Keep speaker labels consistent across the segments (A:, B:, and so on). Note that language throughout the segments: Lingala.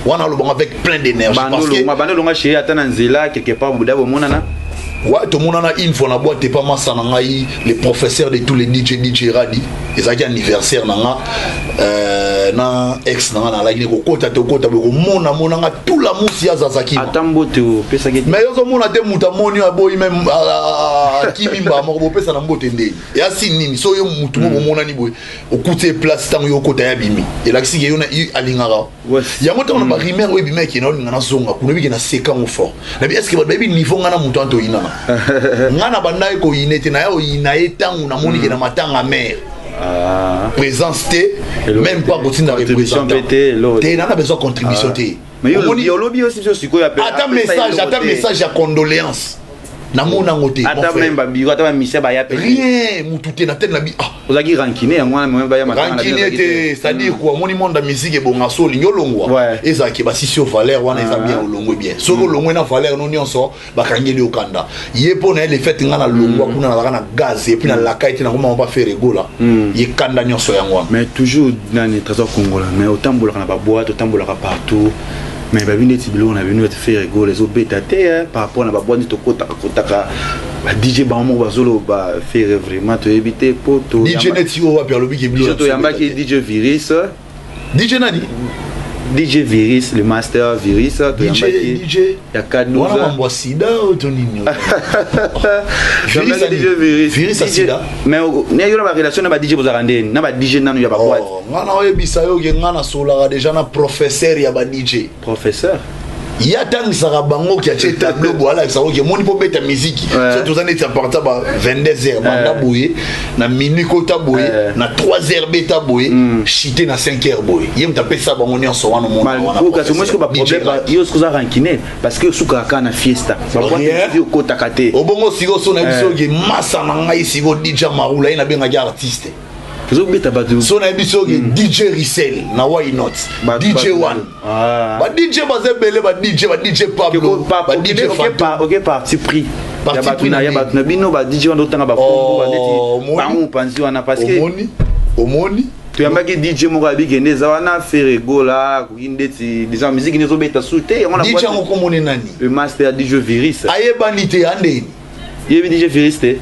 A: Wana alobanga avec plein d'énergie parce que
B: bando olonga chéri, ata na nzela quelque part buda bomonana?
A: Ouais, tomonana une fois na boîte epa masa na ngai, le professeur de tous les DJ, DJ Radi. Ezalaki anniversaire na nga na ex na nga. Nalaki ne kokota te, okota boye komona monanga tout la musi azazaki.
B: Ata mbote opesaki?
A: Mais ozomona te, moto amoni oyo aboyi même akimi mbala moko. Bopesa na mbote ndeni eyasi nini? So yo mutu mo bomonani boye, okuti ye place, ntango yo okota ya bimi, elakisi ke yo alingaka yango. Ntango na barumeur oyo ebima eke na olinga nazonga kuna, ebike na sekango fort. Nabi, est ce que bato bayebi niveau nga na moto wana toyinana? Nga na banda ye koyina ete naya koyina ye ntango namoni ke na matanga mare présence te, même pas kotinda
B: Contribution
A: représentant
B: mpe te, eloko
A: te. Nana besoin contribution te.
B: Mais yo olobi aussi biso sikoyo
A: Ata message, ata message ya condoléance, namona yango te, mon
B: ata
A: frère.
B: Même babiro, ata bamisia baya pe?
A: Rien, mutu te na tete na bi ah.
B: Ozalaki rancune, yango wana moyen baya matanga na bino
A: Rancune
B: ozalaki
A: te, c'est-à-dire quoi? Omoni, monde ya musique ebonga so olingi olongwa, ezalaki basisi yo valeur wana, eza bien, olongwe bien. Soki olongwe na valeur no nyonso, bakangeli okanda ye mpo na ye. Le fait nga na longwa kuna, nazalaka na gaz et puis nalaka ye te, nakoma mpa Ferre Gola, ye kanda nyonso yango wana.
B: Mais toujours nani, Trésor Kongola, mais otambolaka na baboîte, otambolaka partout, mais babi neti biloko na bino ete Ferre Gola ezobeta te, par rapport na baboîte neti tokotaka kotaka, ba DJ bango moko bazoloba Ferre vraiment toyebi te po
A: DJ neti oyo wapi alobiki
B: biso
A: biloko?
B: Toyambaki DJ Virus.
A: DJ nani?
B: DJ Virus, le master Virus.
A: DJ
B: Toyambaki
A: DJ
B: ya
A: wana
B: K12.
A: Mambo ya sida oyo to nini?
B: Toyambaki DJ Virus.
A: Virus ya sida.
B: Mais ne yo na barelation na ba DJ bozalaka ndeni na ba DJ nanu ya baboîte?
A: Oh, nga na oyebisa yo ke nga nasolaka déjà na professeur ya ba DJ.
B: Professeur?
A: Ye atangisaka bango ki atie tableau boye, alakisaka oke moni mpo beta miziki. So toza neti à partir ba 22 heures, banda boye, na minuit kota boye, na 3 heures beta boye, chite na 5 heures boye. Ye moto apesa bango nyonso wana, omona wana.
B: Kasi omoi sikoyo baproblème, yo soki oza rancune parce que osukaka kaka na fiesta, baboîte okotaka te.
A: Obongo sikoyo so nayebi soki masa na ngai sikoyo DJ Marula, ye nabengaki artiste.
B: Ozobeta bato.
A: So nayebi soki DJ Risel na Why Not, DJ One, ba DJ baza ebele, ba DJ, ba DJ Pablo, ba DJ.
B: Oke parti pris ya bato na bino ba DJ wana, otanga bakombo baneti bango mopanzi wana parce que
A: Omoni, omoni.
B: Toyambaki DJ moko abikende eza wana, Ferre Gola akoki ndeti déjà musique nde ezobeta su te, yango.
A: DJ yango komoni nani?
B: Le master DJ Virus.
A: Ayebani te, andeni?
B: Yebi DJ Virus te?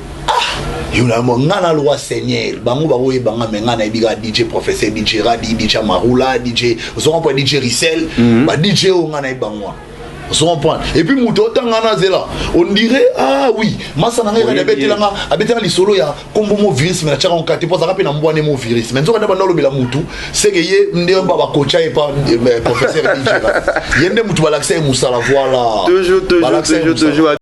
A: Yo na nga na loi seigneur, bango bakoyebanga, me nga nayebi kaka DJ professeur, DJ Radi, DJ Marula, DJ ozo comprendre, DJ Risel, ba DJ oyo nga nayebi bango wana, ozo comprendre. Et puis moto otanga na zela, on dirait, ah oui, masa na ngai kadi abetelanga, abetelanga lisolo ya kombo mo Virus, me natiaka nkate mpo azalaka mpe na mbwane mo Virus. Mais nzoka nde banda olobela mutu seke ye nde mba bakocha ye pa professeur DJ, ye nde mutu balakisa ye mosala, voilà.
B: Toujours, toujours, toujours, toujours.